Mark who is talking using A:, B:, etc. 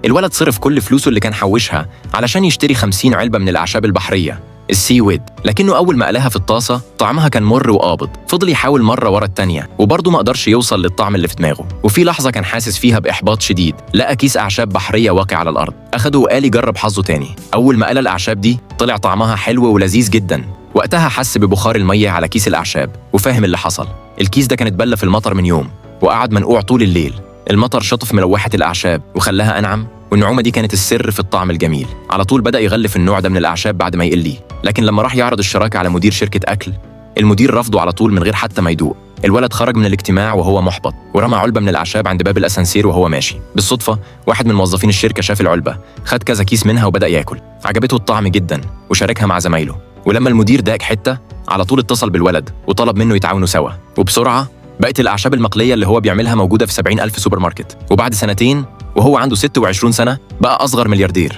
A: الولد صرف كل فلوسه اللي كان حوشها علشان يشتري 50 علبة من الأعشاب البحرية السيويد، لكنه أول ما قلاها في الطاسة طعمها كان مر وقابض. فضل يحاول مرة ورا التانية وبرضه ما قدرش يوصل للطعم اللي في دماغه. وفي لحظة كان حاسس فيها بإحباط شديد، لقى كيس أعشاب بحرية واقع على الأرض، أخده وقال يجرب حظه تاني. أول ما قلى الأعشاب دي طلع طعمها حلو ولذيذ جدا. وقتها حس ببخار المية على كيس الأعشاب وفاهم اللي حصل. الكيس ده كان اتبلى في المطر من يوم وقعد منقوع طول الليل. المطر شطف ملوحة الأعشاب وخلاها أنعم، والنعومة دي كانت السر في الطعم الجميل. على طول بدأ يغلف النوع ده من الأعشاب بعد ما يقليه، لكن لما راح يعرض الشراكة على مدير شركة أكل، المدير رفضه على طول من غير حتى ما يدوق. الولد خرج من الاجتماع وهو محبط، ورمى علبة من الأعشاب عند باب الأسانسير وهو ماشي. بالصدفة واحد من موظفين الشركة شاف العلبة، خد كذا كيس منها وبدأ ياكل. عجبته الطعم جدا وشاركها مع زمايله. ولما المدير داق حتة على طول اتصل بالولد وطلب منه يتعاونوا سوا. وبسرعة بقت الأعشاب المقلية اللي هو بيعملها موجودة في 70,000 سوبر ماركت. وبعد سنتين وهو عنده 26 سنة بقى أصغر ملياردير.